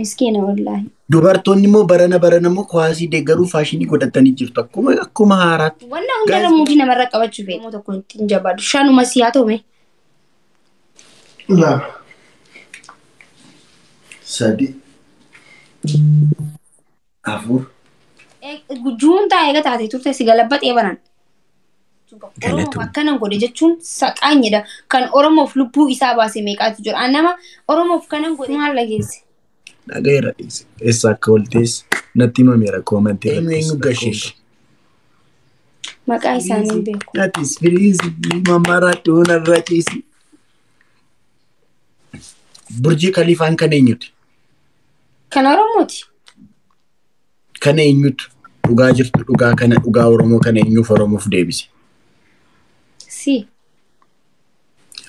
Miskiina wallaahi. Dubartoonni immoo barana barana immoo kuwaasii deeggaruu faashinii godhatanii jirtu. Akkuma haaraatti. Wanna hundarra muudii namarra qabachuu fe'e. Tokko ittiin jabaadhu. Shanuma si haa ta'u mee. 2, 3, 4. Juuntaa eega taate turte si galabbaxee baran. Oromoof akkanan godhe jechuun saqaanyidha. Kan Oromoof lubbuu isaa baase meeqaatu jira. Nama Oromoof kanan godhe maal dhageesse? Dhagayeera dhiise. Eessa akka ooltes natti himameera koomantii irratti. Eenyu gasheesh? Maqaa isaanii hin beeku. Atis firiizii mamaradhu narra ciisi. Burjii Kaliifaan kan eenyuti? Kan Oromooti. Kan eenyutu? Dhugaa jirtu dhugaa kana dhugaa Oromoo kana eenyuuf Oromoof deebise? Si.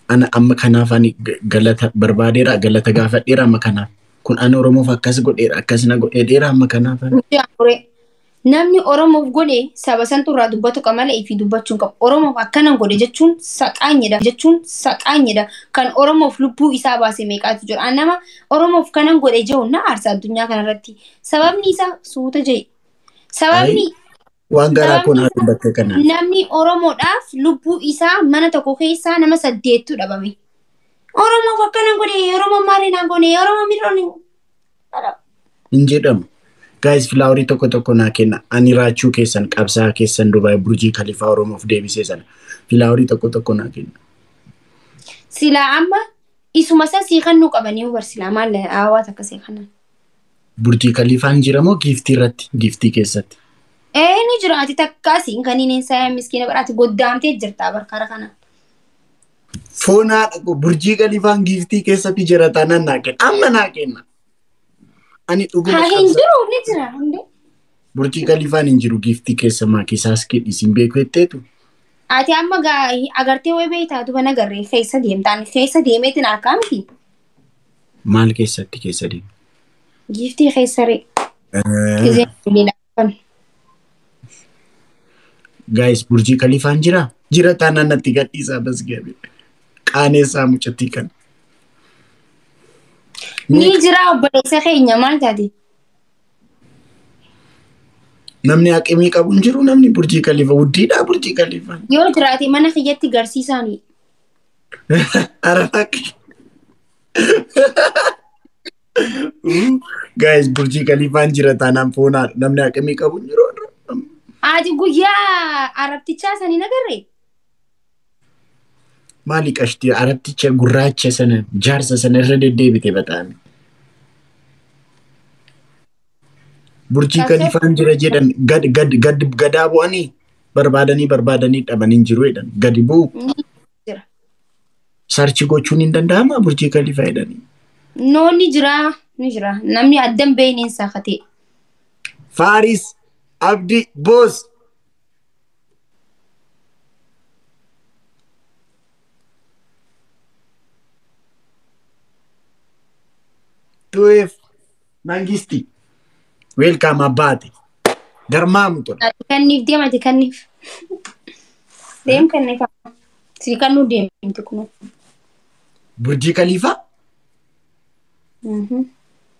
Ana amma kanaaf ani galata barbaadeera galata gaafadheera amma kanaaf. Kun ana Oromoof akkas godheera akkas na godheera amma kanaaf. Namni Oromoof godhe saba santu irraa dubbatu qaba malee ifii dubbachuu hin qabu. Oromoof akkanan godhe jechuun saqaanyidha. Jechuun saqaanyidha. Kan Oromoof lubbuu isaa baase meeqaatu jira. Nama Oromoof kanan godhe jiru na aarsa addunyaa kanarratti. Sababni isaa suuta jedhe. Sababni waan garaa kun haa dubbatte kana. Namni Oromoodhaaf lubbuu isaa mana tokko keessaa nama 8 dhabame. Oromoof akkanan godhe, Oromoo maali naan godhe, Oromoo miidhoon hin jedhamu. Guys, filaaworii tokko tokko naa kenna. Ani raachuu keessan qabsaa keessan Dubaay Burjii Kalifaa Oromoof deebisee sana. Filaaworii tokko tokko naa kenna. Silaa amma isuma isa sii kannuu qabanii hubar silaa maal hawaasa akka sii kannan. Burjii Kalifaan jira moo giiftii irratti? Giiftii keessatti. Ni jira ati takkaa siin kan inni saaya miskiina bara ati goddaamtee jirta barkara kana. Foonaa dhaqu Burjii Kalifaan giiftii keessatti jira taanaan naa kenna. Amma naa kenna. Ani dhuguma Haa hin jiru ni jira hundee. Burjii Kalifaan hin jiru giiftii keessa maakisaas kedhisiin beeku jetteetu. Ati amma agartee wayi beektaa duba nagarree keessa deemtaan keessa deemeetiin harkaa miti. Maal keessatti keessa deemu? Giiftii keessa ree. Guys, Burjii Kalifaan jira? Jira taanaan natti gadhiisaa bas gabe. Qaaneessaa mucattii kana. Ni jira obboleessa keenya maal taate? Namni haqimii qabu hin jiru namni Burjii Kalifaa wuddiidha Burjii Kalifaan. Yoo jiraate mana kiyyatti garsiisaani. Arafaaq. Guys, Burjii Kalifaan jira taanaan foonaa namni haqimii qabu hin jiru. Ati guyyaa arabtichaa sanii nagarree? Maali qashtii arabticha gurraacha sana jaarsa sana irra deddeebite bataame. Burjii Kalifaan jira jedhan gad gad gad gadaa bu'anii barbaadanii barbaadanii dhabanii jiru jedhan gadi bu'u. Sarchi gochuun hin danda'ama Burjii Kalifaa jedhanii. No ni jira ni jira namni addan beeyniin saakatee. Faaris Abdi Boos. Tuef Mangisti. Welcome Abate. Garmaamu tola. Kanniif deem ati kanniif. Deem kanniif. Si kannuu deemti kun. Burjii Kalifaa?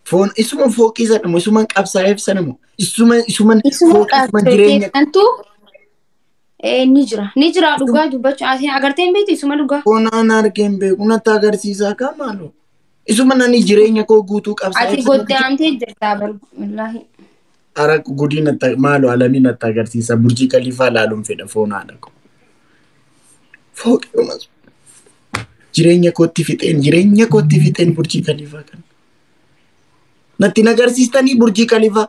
Foon isuma fooqii sana moo isuma qabsaa'eef sana moo isuma isuma fooqii jireenya. Ni jira ni jira dhugaa dubbachuu ati agartee hin beektu isuma dhugaa. Foonaan argee hin beeku natti agarsiisaa kaa maaloo. Isuma nani jireenya koo guutuu qabsaa'eef. Ati goddaamtee jirta wallaahi. Ara gudii natti maaloo alamii natti agarsiisa Burjii Kalifaa laaluun fedha foonaadha ko. Fooqii jireenya kootti fixeen Burjii Kalifaa kana. Natti agarsiistanii Burjii Kalifaa.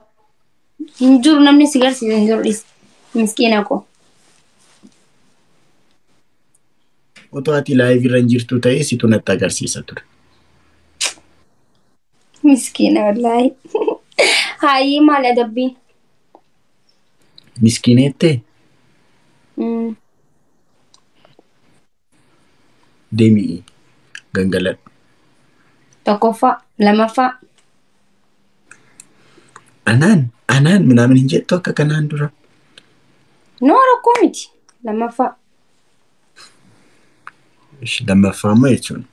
Hin jiru namni si garsiisa hin jiru dhis. Miskiina koo. Otoo ati laayivii irra hin jirtu ta'ee situ natti agarsiisa ture. Miskiina wallaahi. Haayii maal adabbiin? Miskiineettee? Deemii gangaladhu. Tokkoffaa lamaffaa. Anaan anaan minaamin hin jettu akka kanaan dura. No rakkoo miti lammaffaa. Lammaffaa ammoo jechuun.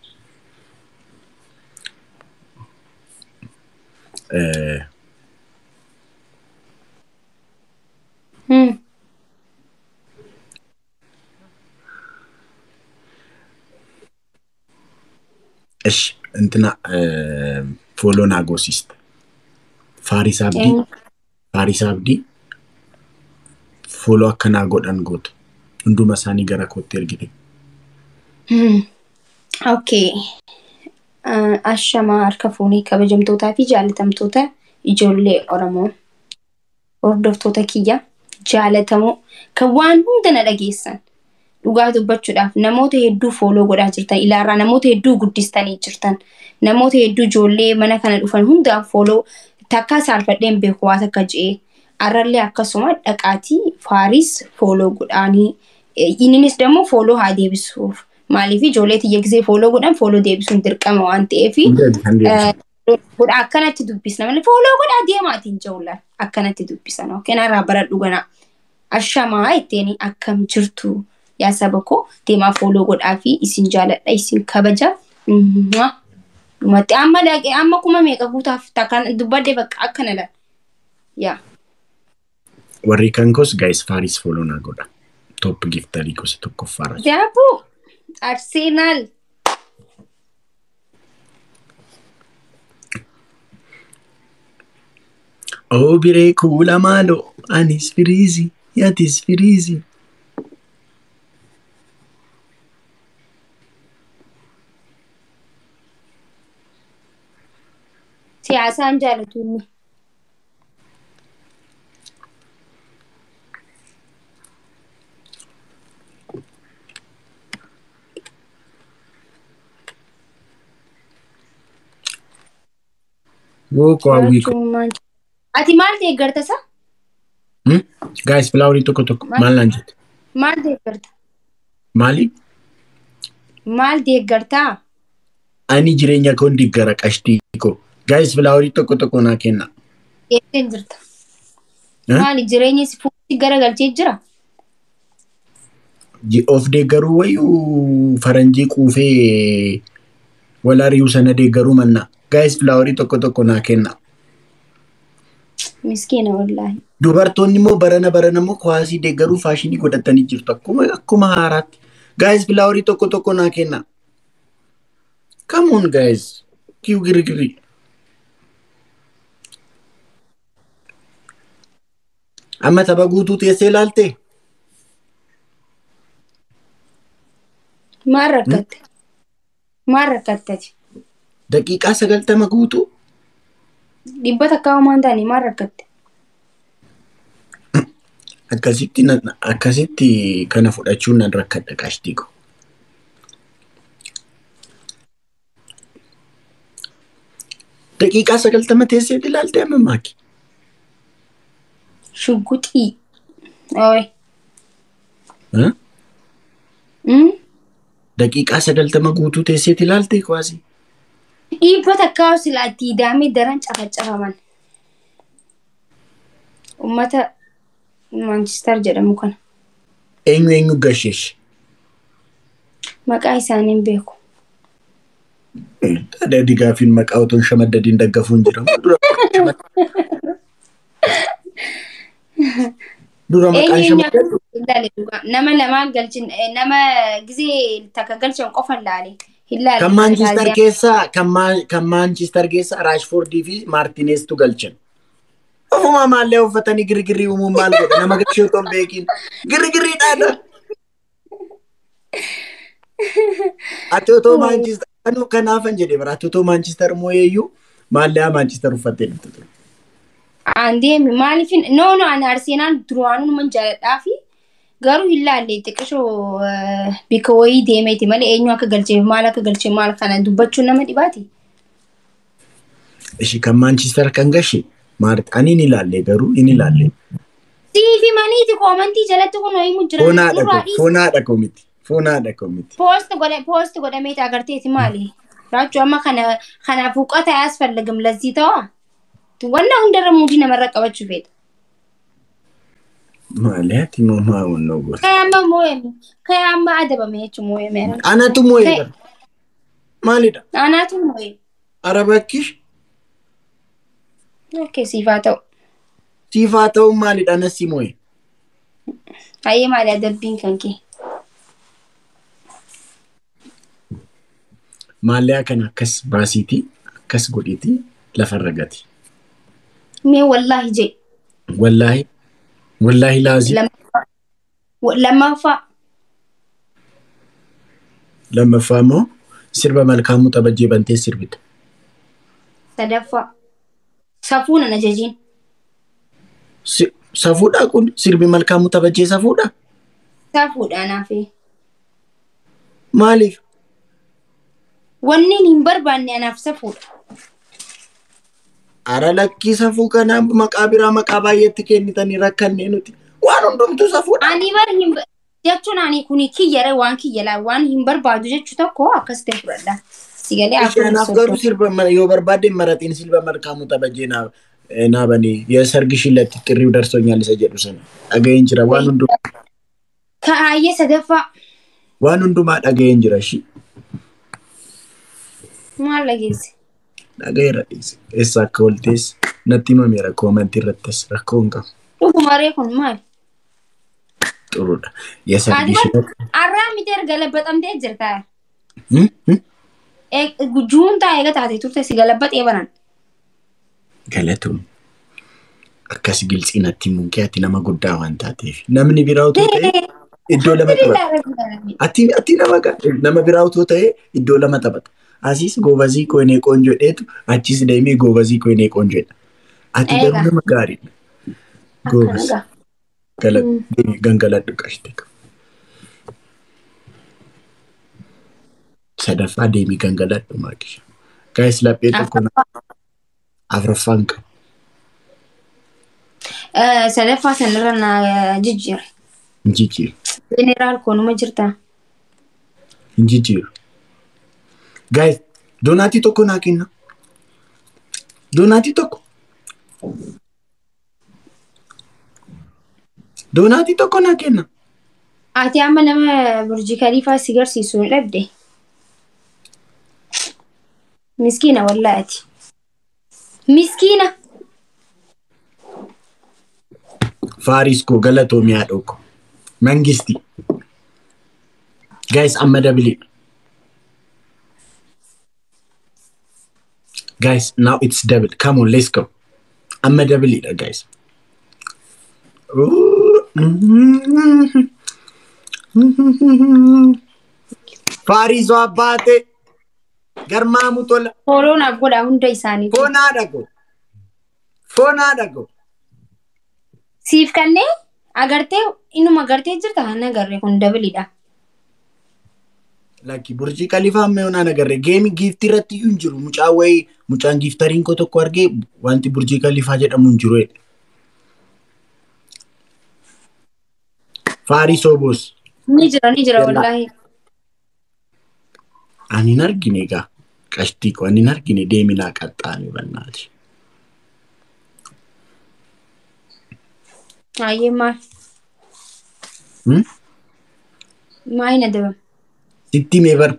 Ish intina follow naa goosiste. Faaris Abdii. Faaris Abdii follow akka naa godhan goota. Hunduma isaanii gara kootti ergite. Okay. Ashamaa harka fuunee kabajamtootaa fi jaalatamtoota ijoollee Oromoo hordoftoota kiyya jaalatamoo kan waan hunda na dhageessan dhugaa dubbachuudhaaf namoota hedduu follow godhaa jirtan ilaarraa namoota hedduu guddistanii jirtan namoota hedduu ijoollee mana kana dhufan hundaaf follow takkaa saalfadheen beeku waa takka je'ee arrallee akkasuma dhaqaatii Faaris follow godhaanii inninis immoo follow haa deebisuuf maaliif ijoollee tiyya gisee follow godhan follow deebisuun dirqama waan ta'eef godha akkanatti dubbisna malee follow godhaa deemaatiin jawlaan akkanatti dubbisan okay narraa baradhu ganaa ashamaa ittiin akkam jirtu yaa saba koo deemaa follow godhaa fi isin jaaladha isin kabaja. Dhumatti amma dhaqee amma kuma meeqa guutaaf takkaan dubbadde bakka akkana laal. Yaa. Warri kan koos guys Faaris follow naa godha. Top giftarii gosa tokkoffaarra. Jaabuu Arsenaal. Oo biree kuula maaloo anis firiizi yaatis firiizi. Siyaasaan jaalatu inni. Woo hawwii koo. Ati maal deeggarta isa? Guys flowerii tokko tokko maal naan jette? Maal deeggarta? Maali? Maal deeggartaa? Ani jireenya koon deeggara qashtii koo. Guys flowerii tokko tokko naa kenna. Eesseen jirta? Maali jireenyi si fuutti garagalchee jira? Of deeggaruu wayuu faranjii quufee wal ari'uu sana deeggaruu mannaa. Guys flowerii tokko tokko naa kenna. Miskiina wallaahi. Dubartoonni immoo barana barana immoo kuwaasii deeggaruu faashinii godhatanii jirtu akkuma akkuma haaraatti. Guys flowerii tokko tokko naa kenna. Come on guys. Kiyu girgirri. Amma tapha guutuu teessee ilaalte? Maal rakkatte? Maal rakkatte? Daqiiqaa 90 guutuu? Dhibba takkaa homaa hin taane maal rakkatte? Akkasitti kana fudhachuun nan rakkadha qashtii koo. Daqiiqaa 90 teessee ilaalte amma maaki? Shugguxii. Ooyi. Daqiiqaa 90 guutuu teessee ilaalte kuwaasii? Dhibba takkaa silaa itti ida'amee daran cafacafaman. Uummata Maanchister jedhamu kana. Eenyu eenyu gasheesh? Maqaa isaanii hin beeku. Dhadhaa gaafiin maqaa otoo hin shamaddadiin daggafuun jira. Dura maqaan shamaddadu. Nama lamaan galchin nama gisee takka galchan qofa laale. Kan Maanchister keessaa kan Maanchister keessaa Raashfoordii fi Maartineeztu galchan. Ofumaa maallee uffatanii girgirrii uumuun maal godha nama galchee otoo hin beekin girgirrii dhaadha. Ati otoo Maanchister kanaafan jedhee bara ati otoo Maanchister moo'eeyyuu maallee Maanchister uffattee dhufte ture. Aan deemi maaliif no no ani Arsenaal duraanuu man jaaladhaa fi garuu hin laalle xiqqishoo bika wayii deemeeti malee eenyu akka galchee maal akka galchee maal kana dubbachuun nama dhibaati. Ishi kan Maanchister kan gashe ani ni ilaalle garuu ni ilaalle. Siifi maniiti koomantii jalatti kun himu jira. Fonaadha koo miti. Fonaadha koo miti. Poost godhameeti agarteeti maali? Raachuu amma kanaaf huqata yaasfalagam lazzii ta'aa? Wanna hundarra muudii namarra qabachuu feeta. Maali ati moo maa wannoo goota? Kaya amma moo'eme. Kaya amma adabame jechuun moo'eme. Anatu moo'e bara. Maalidha? Anatu moo'e. Araba akkish? Okay, siif haa ta'u. Siif haa ta'u maalidha nasi moo'e? Hayyee maali adabbiin kan kee? Maalliyaa kana akkas baasiitii akkas godhiitii lafarra gati. Mee wallaahi jee. Wallaahi wallaahi laazim. Lammaffaa. Lammaffaa immoo sirba Malkaamuu Xabajjee bantee sirbita. Sadaffaa. Safuu nan ajajiin. Safuudhaa kun sirbi Malkaamuu Xabajjee safuudhaa? Safuudha naafi. Maaliif? Wanni hin barbaanne anaaf safuudha. Ara lakkii safuu kana maqaa biraa maqaa baay'eetti kennitanii rakkannee nuti. Waan hundumtuu safuudha. Ani bar hin jechuun ani kuni kiyyara waan kiyya laa waan hin barbaadu jechuu tokko akkas ta'e fudhadha. Si galee Ishee anaaf garuu sirba yoo barbaadde maraxiin sirba Malkaamuu Xabajjee naa banii የሰርግሽን ዕለት ጥሪው ደርሶኛል isa jedhu sana dhaga'een jira waan hundumaa. Kaayyee sadaffaa. Waan hundumaa dhaga'een jira ishii. Maal dhageesse? Dhaga'eera dhiise. Eessa akka ooltes natti himameera koomantii irrattis rakkoo hin qabu. Dhugumaree kun maali? Xuruudha. የሰርግሽን Arraa miti erga labbaxamtee jirta. Juuntaa eega taate turte si galabbaxee baran. Galatuun akkas gilxii natti himuun kee ati nama guddaa waan taateef namni biraa otoo ta'e iddoo lama taphata. Ati nama biraa otoo ta'e iddoo lama taphata. Asiis goobazii koo inni qoonjoo dheetu achis deemee goobazii koo inni qoonjoodha. Ati garuu nama gaariidha. Goobaz. Gangaladhu qashte. Sadaffaa deemii gangaladhu maakisha. Gaayis laphee tokko afuraffaan qabu. Sadaffaa sanarra na jijjiire. Hin jijjiiru. Jeneraal koonuma jirta. Hin jijjiiru. Gaayis doonaatii tokko naa kenna. Doonaatii tokko. Doonaatii tokko naa kenna. Ati amma nama Burji Khaliifaa si garsiisu hin dhabde. Miskiina wallaahi ati. Miskiina. Faaris koo galatoomi haadha koo. Mangisti. Guys amma dabili. Guys now it's double. Come on let's go. Amma dabilidha guys. Faarisoo abbaate garmaamu tola. Fooloo naaf godhaa hunda isaanii. Foonaa dhago. Foonaa dhago. Siif kannee agartee inuma agartee jirta kan agarre kun dabilidha. Lakki Burjii Khaliifaa amma yoonaan agarre geemi giiftii irratti iyyuu hin jiru. Mucaan wayii mucaan giiftariin koo tokko argee wanti Burjii Khaliifaa jedhamu hin jiru. Faarisoo boos. Ni jira ni jira wallaahi. Ani hin argine egaa qashtii koo ani hin argine deeminaa qaxxaame bannaati. Hayyee maal? Maa hin adabame? Sitti himee bar.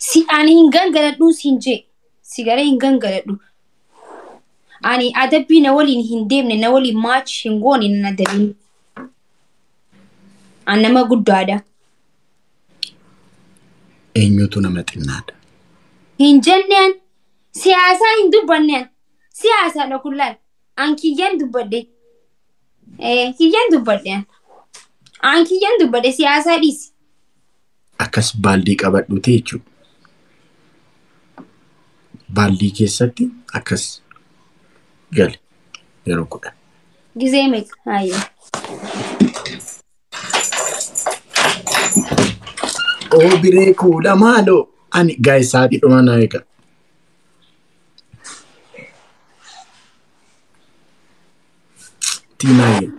Si ani hin gangaladhu siin jee. Si garee hin gangaladhu. Ani adabbii na waliin hin deemne na waliin maach hin goone nan adabin. Ani nama guddaadha. Eenyutu nama xinnaadha? Hin jenneen siyaasaa hin dubbanneen siyaasaadha kun laal. An kiyyaan dubbadhe. Kiyyaan dubbadhe. An kiyyaan dubbadhe siyaasaa dhiisi. Akkas baaldii qabadhuuti jechuudha. Baaldii keessatti akkas gale yeroo 10. Gizee meeqa? Hayyee. Oo biree kuula maaloo ani gaayis sa'aatii dhuma naa eega. Tiinaayyee.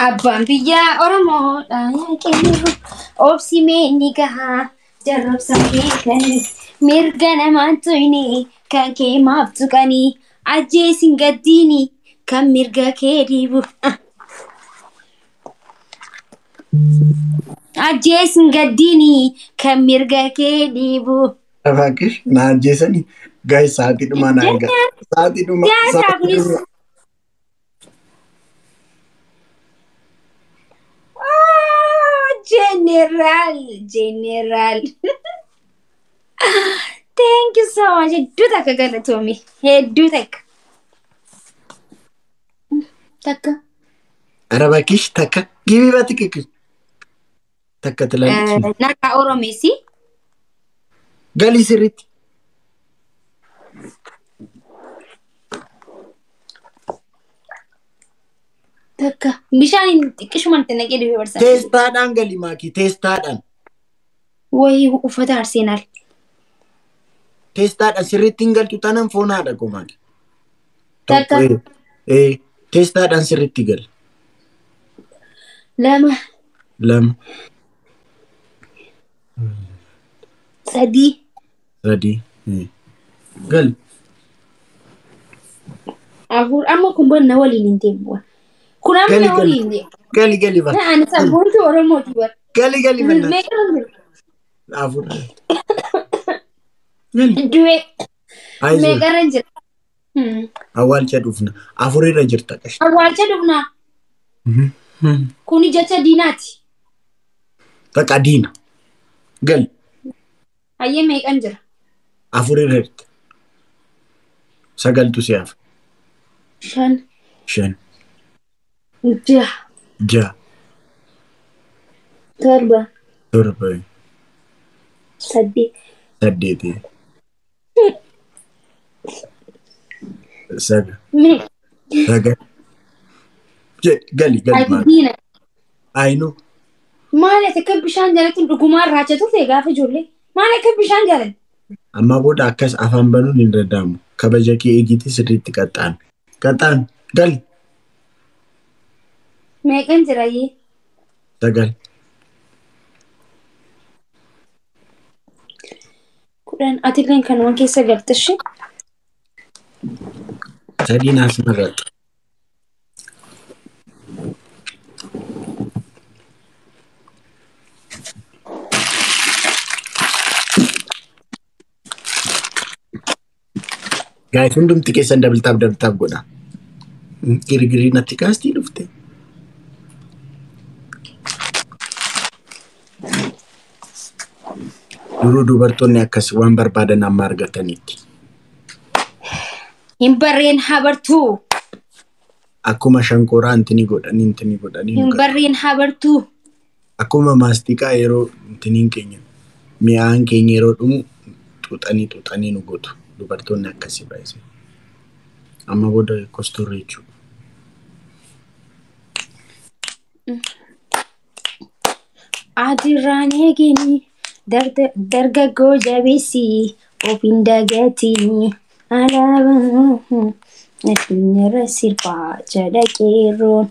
Abbaan biyya Oromoodha yaa obsi mee ni gahaa jarrobsa beekanii mirga namaan tuyne kan kee maaf tuqanii ajjeesin gaddiini kan mirga kee dhiibu. Ajjeesin gaddiini kan mirga kee dhiibu. Rafaakish na ajjeesanii gaa'e sa'aatii dhumaa na eega. Sa'aatii dhumaa. Siyaasaa Sa'aatii kunis. dhumaa. General, general. Thank you so much. Hedduu takka galatoomi. Hedduu takka. Takka. Arabakish takka gibii batikikil. Takka tilaalchi. Nagaa Oromeessi. Galii sirriitti. Takka. Bishaan xiqqishumaan itti naqee dhibee barsan. Teestaadhaan galii maakii teestaadhaan. Wayii uffata Arseenaal. Teestaadhaan sirriitti hin galtu taanaan foon haadha koo maakii. Takka. Teestaadhaan sirriitti gali. 2. 2. 3. 3. Gali. 4. Amma kun na waliin hin deemu. Kun amma Gali na gali. waliin hin deemu. Gali gali ba. Ani sabboontu Oromooti bara. Gali gali banna. Meeqa jira? 4. Gali. Du'e. Ayizoo. Meeqarra jira? Awwaalcha dhufna. 4 irra jirta qashti. Awwaalcha dhufnaa. Kuni jecha diinaati. Baqa diina. Gali. Hayyee meeqan jira? 4 irra jirta. 9tu si hafa. 5. 5. 6. 6. 7. 7. 8. 8. 9. Meeqa? 9. Gali gali Ati maal. diina. Ayinoo. Maal ati akka bishaan jalatti dhugumaan raacha turte gaafa ijoollee? Maal akka bishaan jalatti? Amma booda akkas afaan banuun hin danda'amu. Kabaja kee eegiitii sirriitti qaxxaami. Qaxxaami. Gali. Meeqan jira yee? 9. 10. Ati illee kanuma keessa galte ishee? 3 naas marratta. Gaayis hundumti keessan dabaltaaf dabaltaaf godha. Girgirii natti kaastii dhufte. Duruu dubartoonni akkas waan barbaadan amma argatanitti. Hin barreen habartuu. Akkuma shankooraa intini godhanii intini godhanii nu Hin gatu. barreen habartuu. Akkuma maastiqaa yeroo intiniin keenya mi'aan keenya yeroo dhumu xuuxanii xuuxanii nu gootu. Dubartoonni akkasii baay'ise. Amma booda kostorra jechuudha. Adirraan eegini dargaggoo jabeessi of hin dagatini alaabaa addunyaarra sirbaa jedha qeerroon.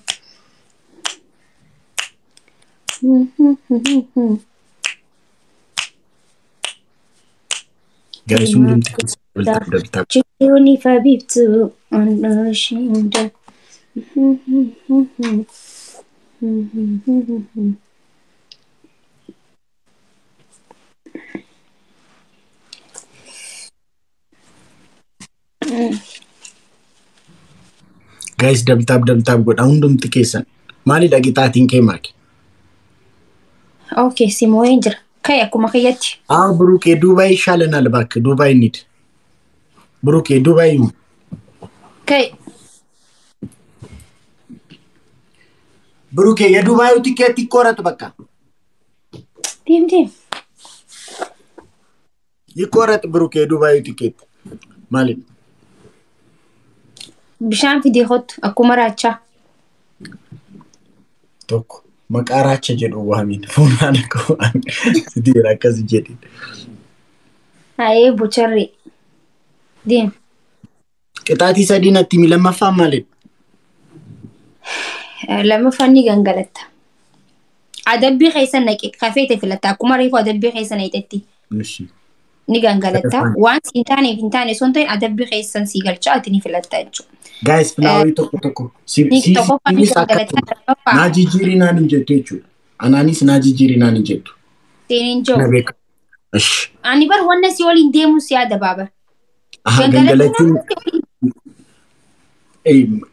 Gaayis hundumti keessan dabaltaaf dabaltaaf. Jechuun ifa biiftuu handhuura. Gaayis dabtaaf dabtaaf godha hundumti keessan. Maalidha qixaatiin kee maaki? Okay, simoo'een jira. Kai akkuma kiyyatti. Aa Burukee Duubaay ይሻለናል እባክህ ዱባይ እንሂድ። ብሩኬ ዱባይ ይሁን። Kai ብሩኬ የዱባዩ ቲኬት ይቆረጥ፣ በቃ deem deem. ይቆረጥ። ብሩኬ የዱባዩ ቲኬት ማለት ነው። Bishaan fidee kottu akkuma raachaa. Tokko maqaa raacha jedhu waamiin fuunaan akka waamiin sitiin akkas jedhin. Hayee bocharree. Deem. Qixaatii sadii natti himi lammaffaan maalidha? Lammaffaan ni gangalatta. Adabbii keessa naqe kafeete filatta akkuma reefu adabbii keessa naqxetti Ishi. ni gangalatta. Sadaffaan. Waan si hin taaneef hin taane osoo hin ta'in adabbii keessan si galcha ati ni filatta jechuudha. Gaayis filaawii tokko tokko. Ni tokkoffaa ni Sinis gangalatta akkasuma. lammaffaa Naa jijjiirii naan hin jettu jechuudha. Anaanis naa jijjiiri naan hin jettu. Seeniin Na jiru. beeka. Ish. Ani bar wanna si waliin deemu si yaada baaba. Aha, Gangalachuun gangalachuun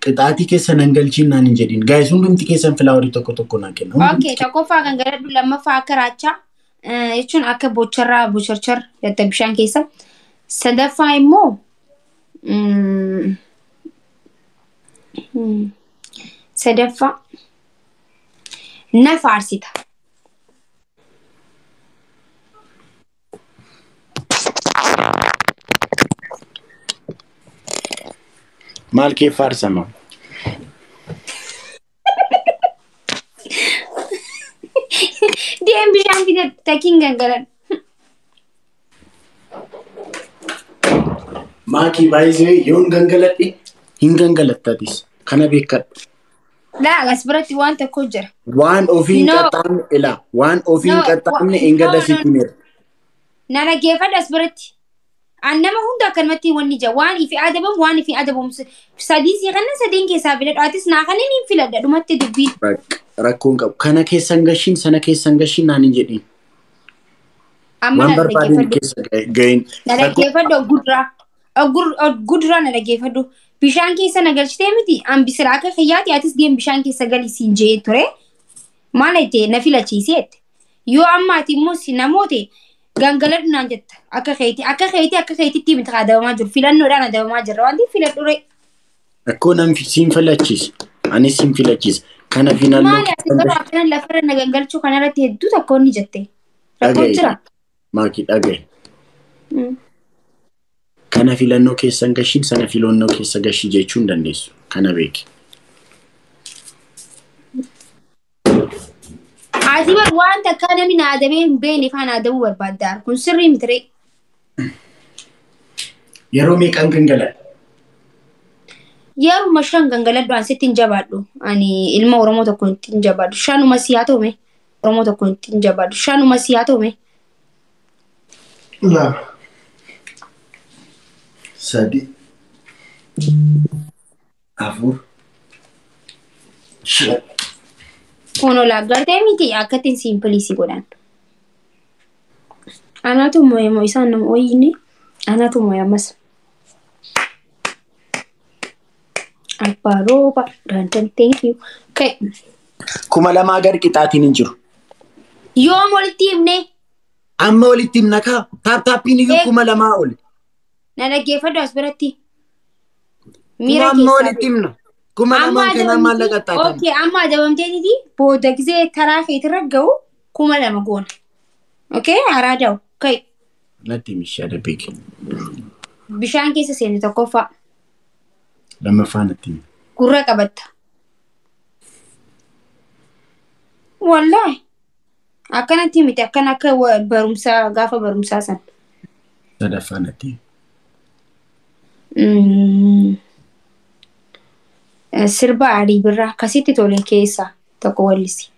qixaatii keessa nan galchiin naan hin jedhin. Gaayis hundumti keessan filaawarii tokko tokko naa kenna. Okay, tokkoffaa gangaladhu, lammaffaa akka raachaa jechuun akka bocharraa bocharchar jette bishaan keessa. Sadaffaa immoo sadaffaa na faarsita. Maal kee faarsama? Deem bishaan fide takkiin gangaladhu. Maakii baay'isee yoon gangaladhe hin gangalattatis. Kana beekadhu. Laa as biratti waan tokko jira. Waan ofii hin No. qaxxaamne ilaa waan ofii hin No, qaxxaamne hin no, gada no. sitti mira. Na dhaggeeffadhu as biratti. An nama hunda akkanumatti wanni ija waan ifi adabamu waan ifi adabamu sadii si kana sadeen keessaa filadhu atis naa kanneen hin filadha dhumatti dubbiin. Rakkoon qabu. Kana keessan gashiin sana keessan gashiin naan hin jedhin. Amma Waan na barbaadeen dhaggeeffadhu. keessa gahin. Na dhaggeeffadhu ogguduraa. Ogguduraa na dhaggeeffadhu. Bishaan keessa na galchitee miti an bisira akka kiyyaati atis deem bishaan keessa gali siin jee ture. Maal jette na filachiisee jette. Yoo amma ati immoo si namoote gangaladhu naan jetta akka keeti akka keeti akka keetitti miti adabamaa jiru filannoodhaan adabamaa jirra waan ta'eef filadhu ree. Rakkoo nan siin filachiisa. Anis siin filachiisa. Kana finalloo Maali ati garuu akkana lafarra na gangalchuu kanarratti hedduu takka inni jette. Rakkoon Dhaga'i. jira. Maakii dhaga'i. Kana filannoo keessan gashiin sana filannoo keessa gashii jechuu hin dandeessu. Kana beeki. Ati bar waan takka namni na adabee hin beekne faana adabuu barbaadda. Kun sirrii miti ree. Yeroo meeqaan gangaladha? Yeruma shan gangaladhu an sitti hin jabaadhu. Ani ilma Oromoo tokko itti hin jabaadhu. Shanuma si haa ta'u mee. Oromoo tokko itti hin jabaadhu. Shanuma si haa ta'u mee. Lama. Sadi. Afur. Shan. Kun ol agartee miti akkattiin siimpilii si godhan. Anaatu moo'e moo isaan nama ooyine anaatu moo'e ammas. Abbaa rooba dandan thank you. Okay. 2000 gad qixaatiin hin jiru. Yoom walitti himne Amma walitti himna kaa. Taap taappiin iyyuu 2000 oli. na dhaggeeffadhu as biratti. Kuma Miira amma keessaa. walitti himna. 2000 kanaan maallaqa xaxama. Okay, amma adabamteetiti booda gisee taraa keetirra ga'u 2000 goona. Okay, araadaa'u. Okay. Natti himi adabbeeki. Bishaan keessa seente tokkoffaa Lammaffaa natti himi. gurra qabatta. Wallaahi akkanatti miti akkana akka barumsaa gaafa barumsaa san. Sadaffaa natti himi. Sirba Alii Birraa akkasitti tole keessaa tokko wallisi.